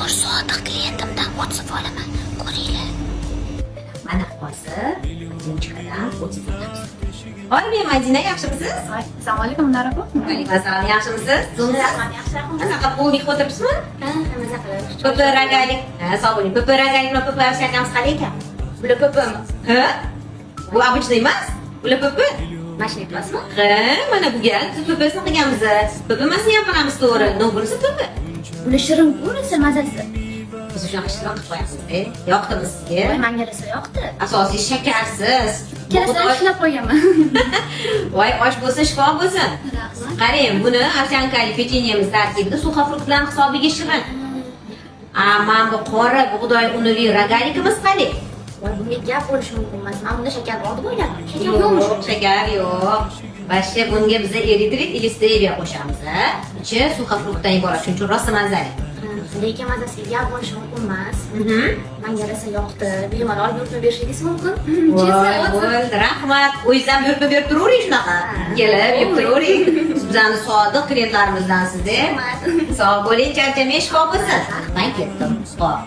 Zo'r sodiq klientimdan отзыв olaman. Ko'ringlar. Mana hozir Madinchikadan отзыв olamiz. Oybek, Madina, yaxshimisiz? Assalomu alaykum, Munara opa. Alaykum assalom, yaxshimisiz? Zo'rmisiz? Yaxshi, rahmat. Qanaqa полный o'tiribsizmi? Ha, maza qilib. ПП ragalik. Ha, sog' bo'ling. ПП ragalik bilan ПП овсянка miz qalay ekan? Bular ПП mi? Ha? Bu обычный emas. Bular ПП. Mana shuni aytyapsizmi? Ha, mana bu gal biz ПП sini qilganmiz. ПП masini ham qilamiz, to'g'ri. Но, bunisi ПП. Bular shirin-ku, rosa mazasi. Biz shunaqa shirin qilib qo'yamiz. Yoqdimi sizga? Voy, menga rosa yoqdi. Asosiy shakarsiz. Ikkalasini ushlab qo'yganman. Voy, osh bo'lsin, shifo bo'lsin. Rahmat. Qarang, buni овсянка li pechenyemiz tarkibida сухофрукт lar hisobiga shirin. A, mana bu qora bug'doy unili rogalikimiz qalay? Voy, bunga gap bo'lishi mumkin emas. Men bunda shakar bor deb o'yladim. Shakar yo'qmi? Yo'q, shakar yo'q. Вообще bunga biza eritrit или steviya qo'shamiz, a? Ichi сухофрукт dan iborat, shuning uchun rosa mazali. Lekin mazasiga gap bo'lishi mumkin emas. Menga rosa yoqdi. Bemalol buyurtma berishingiz mumkin. Voy, bo'ldi, rahmat. O'zingiz ham buyurtma berib turavering shunaqa. Kelib, yeb turavering. Siz bizani sodiq klientlarimizdansiz-da. Rahmat. Sog' bo'ling, charchamang, shifo bo'lsin. Men ketdim. Xo'p.